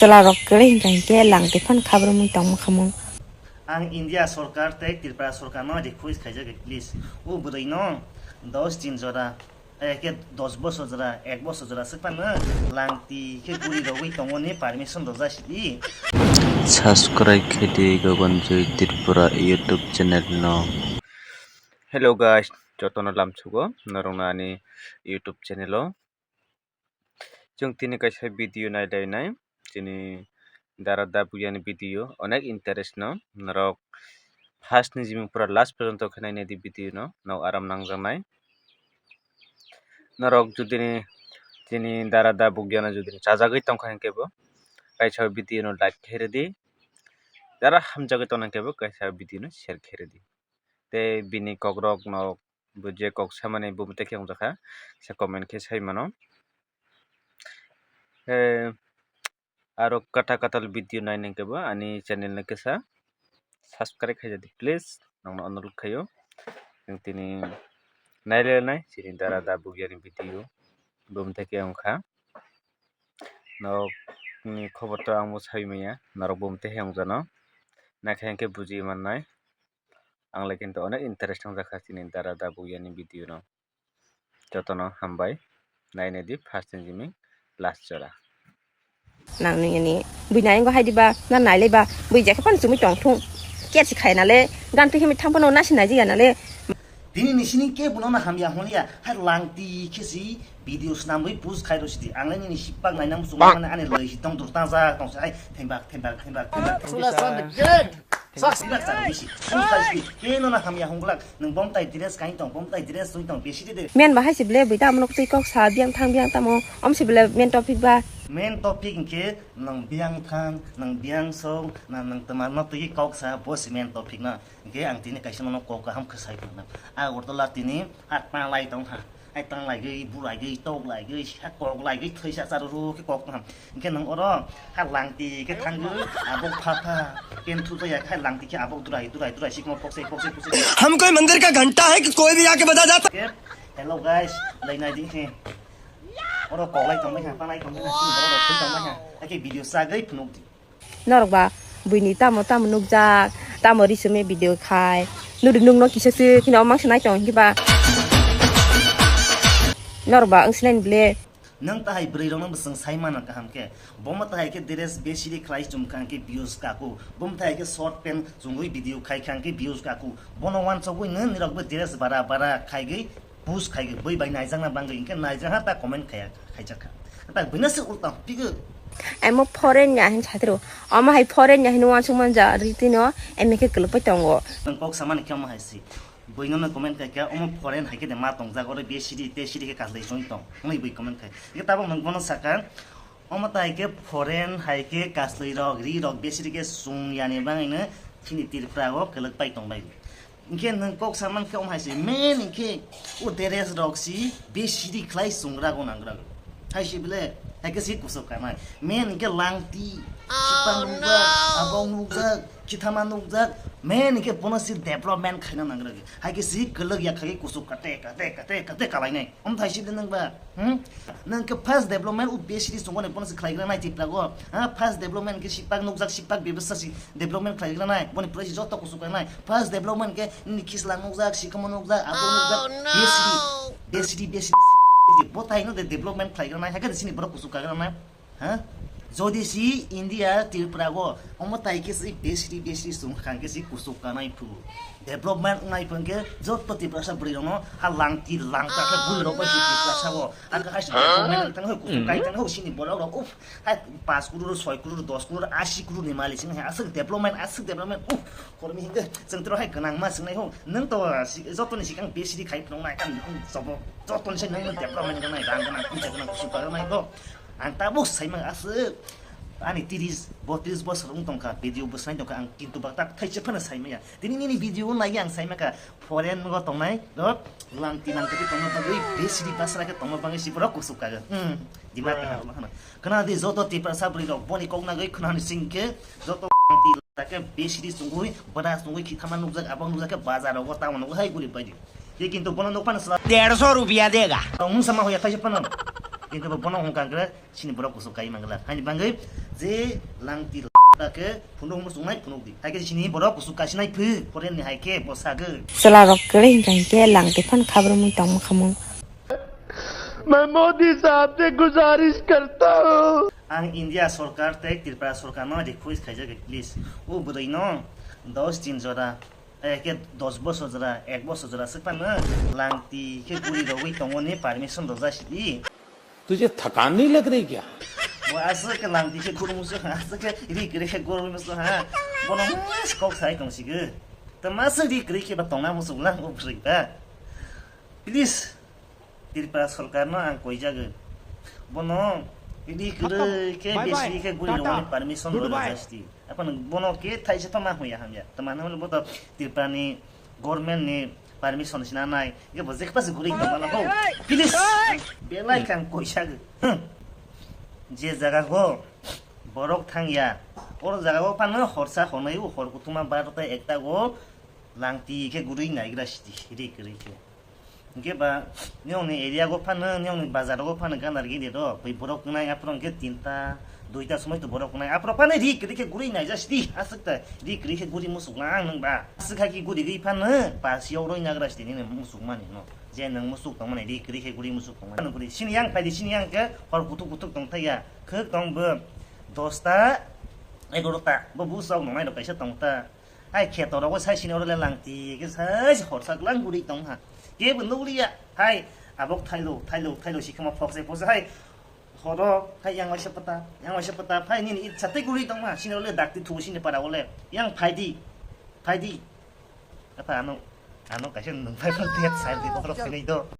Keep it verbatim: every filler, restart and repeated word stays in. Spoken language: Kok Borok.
Chwla rok kwrwi hwnkha hinkhe lang twi phano khabrumwi tongma khamung. Ang India sorkar tei Tripura sorkarno request khaijak, please, o bwrwino dos din jora, eke dos bosor jora, ek bosor jora swk phano lang twi khe guri rogwi tongmani permission rwjak sidi. Subscribe khaidi Gaganjoy Tripura YouTube channel no. Hello guys, jotono lamsugo norokno ani YouTube channel o. Chwng tini kaisa video nailainai, chini dara da buyani video onek interest no, norok first ni jimung pura last porjonto khe nainai di video no, nok aram nangjaknai. Norok judini chini dara da buyano judini chajagwi tongkha hinkhe bo kaisa video no like khe rwdi, dara hamjagwi tongkha hinkhe bo kaisa video no share khe rwdi. Tei bini kokrok no bo je kok samani bo tei khe wngjakha, se comment khe sai mano. Eh, aro kwtal kwtal video naina hwnkhe bo ani channel no kisa subscribe khaijadi, please, nokno onurot khaio. Chwng tini nailainai chini dara da buyani video bo tei khe wngkha. Norokni khobor to ang bo sai manya, norok bo tei khe wngjakno, naikhe hwnkhe buji mannai. Ang le kintu onek interest wngjakha chini dara da buyani video no. Jotono hambai, nainai di first ni jiming last jora. Nang nini ani bui nai wngkha hai diba, na nailaiba, bui jekhe phano chumui tong thung. Kesi khai nale, gan twi himwi thang phano nasi nai jiya nale. Tini ni sini ke buno na hamya hwnliya, hai lang twi khe si video snamwi post khai rw sidi. Ang le nini sipak nainang muchung mani ani lei si tong dur tang jak tong se hai thembak, thembak, thembak, thembak, thembak. Chula son the kid. Thembak, thembak jak bisi. Ang khai si, ke no na hamya hwnglak. Nwng bom tai dress kain tong, bom tai dress twi tong, besi de de. Men bahai si ble bui tamo nok twi kok sa biang thang biang tamo. Om si ble men topic ba. Men topic hwnkhe nwng biang thang, nwng biang song, na nwng twma nok twi kok sa, bo si men topic na. Hwnkhe ang tini kaisa nono kok kaham khe sai tongna. Agartala tini a tanglai tongkha. Ai tanglaigwi, bulaigwi, toklaigwi, ha koklaigwi, thwisa charuru khe kok kaham. Hwnkhe nwng oro ha langti khe thangwi, abok pha pha, ken thujaya khe ha langti khe abok durai, durai, durai, sikma poksai, poksai, poksai. हम कोई मंदिर का घंटा है कि कोई भी आके बजा जाता? Khe, hello guys, lainai di khe. Oro koklai tongbai kha, panai tongbai kha, sini borok rok thwi tongbai kha. Hakhe video chagwi phunuk di. Norok ba buini tamo tamo nukjak, tamo risome video khai. Nuri nukno kisa se kheno mangsa nai tong hiba. Norok ba wngsinai ni ble. Nang tahai bwrwi rokno bwswng sai mana kaham khe. Bomo tahai khe dress besiri khlai chum kha hwnkhe views kaku. Bomo tahai khe short pant chumui video khai kha hwnkhe views kaku. Bono wansogwi nini rok bo dress bara bara khaigwi Push khai bui bai naijakna bangwi hwnkhe naijakha ta comment khaiya khaijakha. Ta buino se ulta pigo. Amo foreign ya hin satro. Amo hai foreign ya hin wansuk manja ritino eme khe kwlwk pai tongo. Nwng kok samani khe omo hai si. Buino no comment khai khe omo foreign hai khe de ma tongjak oro B C D te C D khe kaslai chong tong. Hwnwi bui comment khai. Hwnkhe tabuk nwng bono saka. Omo tai khe foreign hai khe kaslai rok ri rok B C D khe sung yani bangwi no chini Tripura o kwlwk pai tong bai. Hwnkhe nwng kok saman khe omo hai se, men hwnkhe o dress rok si besiri khlai chungrago nangrago. Hai se bele, hai khe si kusuk kanai. Men hwnkhe langti, sipang nukjak, abong nukjak, kithama nukjak. Men hwnkhe bono si development khaina nangrago. Hai khe si kwlwk ya khai kusuk kate, kate, kate, kate kalainai. Omo thai si de nwng ba, hmm? Nwng khe first development o besiri chungani bono si khlaigra nai Tripura go. Ha, first development khe sipak nukjak, sipak bebasa si development khlaigra nai. Boni pore si joto kusuk khlai nai. First development khe nini khisla nukjak, sikamo nukjak, abo nukjak. Besiri, besiri, besiri. Bo thai no de development khlaigra nai. Hakhe de sini borok kusuk kaigra nai. Ha? Jodi si India, Tripura go, omo tai khe si besiri, besiri sung khan khe si kusuk kanai phu. Development wngnai phun khe joto Tiprasa bwrwi rokno ha langti langta khe bui rok bai si Tiprasa go. Aka hai si development tang ho kusuk kai tang ho sini borok rok. Uf, hai paanch crore, soi crore, dos crore, ashi crore ni malik sing hai aswk development, aswk development. Uf, kormi hingke chwng tro hai gwnang ma sing nai ho. Nwng to si-, joto ni sikang besiri khai phunuk nai kan jobo joto ni sai nwng development gwnang, rang gwnang, puisa gwnang, kusuk kanai go. Ang tabuk saimang aswk ani tiris, botris bosor wng tongkha, video bwsai tongkha, ang kintu bakta thaisa phano saimaya. Tini nini video o nai ang saimaka foreign o tongnai rok langti langti tongma bagwi besiri basra khe tongma bagwi si borok kusuk kago. Hmm, Dimag kaham ma khana. Khna di joto Tiprasa bwrwi rok boni kok nagwi khna ni sing khe joto langti langta khe besiri chungwi bwda chungwi khithama nukjak abo nukjak khe bazar rogo tamo nugo hai guri bai di. Ye kintu bono nuk phano sala derso rupiya dega. Tong mung sama hoya thaisa phano. Kintu bo bono hwnkha hwnkhe chini borok kuchuk kai mangla. Haini bagwi je langti la khe phunuk muchungnai phunuk di. Hai khe chini borok kuchuk kasinai phu, foreign ni hai khe bo sagwi. Chwla rok kwrwi hwnkha hwnkhe langti phan khabrumwi tongma khamung. मैं मोदी साहब से गुजारिश करता हूँ। Ang India sorkar tei Tripura sorkar no request khaijak, please. O bwrwi no dos din jora, eh, khe dos bosor jora, ek bosor jora swk phano langti khe guri rogwi tongmani permission rwjak sidi. तुझे थकान नहीं लग रही क्या? Bo aswk khe langti khe guri muchung ha, aswk khe ri kwrwi khe guri muchung ha. Bono mas kok sai tong sigi. To mas ri kwrwi khe ba tongna muchung lang o bwrwi ba. Please, Tripura sorkar no ang koijago. Bono ri kwrwi khe besi khe guri rogwi permission rwjak sidi. Apan bono khe thaisa tongma hwnya hamya. Tongma hwnwi bo to Tripura ni government ni permission sina nai. Ye bo jekta se guri tongma na ho. Please, belai kang koijago. Hmm. Je jaga go borok thangya. Oro jaga go phano horsa honai o hor kutuma barota ekta go langti khe guri naigra sidi ri kwrwi khe. Hingke ba, niyongni area go phano, niyongni bazar go phano ganar gini ro, bai borok wngnai aphuru hingke tinta, duita somoi to borok wngnai, aphuru phano ri kwrwi khe guri naija sidi, aswk ta, ri kwrwi khe guri musuk na ang nang ba. Aswk ha ki guri gwi phano, pas yok roi nagra sidi nini musuk mani no. Je nang musuk tong mani, ri kwrwi khe guri musuk tong mani. Guri, sini yang phaidi, sini yang ke, hor kutuk kutuk tong thaya, khuk tong bo, dosta, egarota, bo busok nongnai rok kaisa tong ta. Hai kheto rogo sai sini oro le langti khe sai se horsa glang guri tong ha. Kebo nukliya. Hai abok thailo, thailo, thailo si khama phokse phokse hai. Horo hai yang waisa pata, yang waisa pata. Hai nini itsa tei guri tong ha. Sini oro le dakti thu sini para ole. Yang phaidi, phaidi. Apa ano, ano kaisa nung phai phai tiat sai di bokhorok phinai do.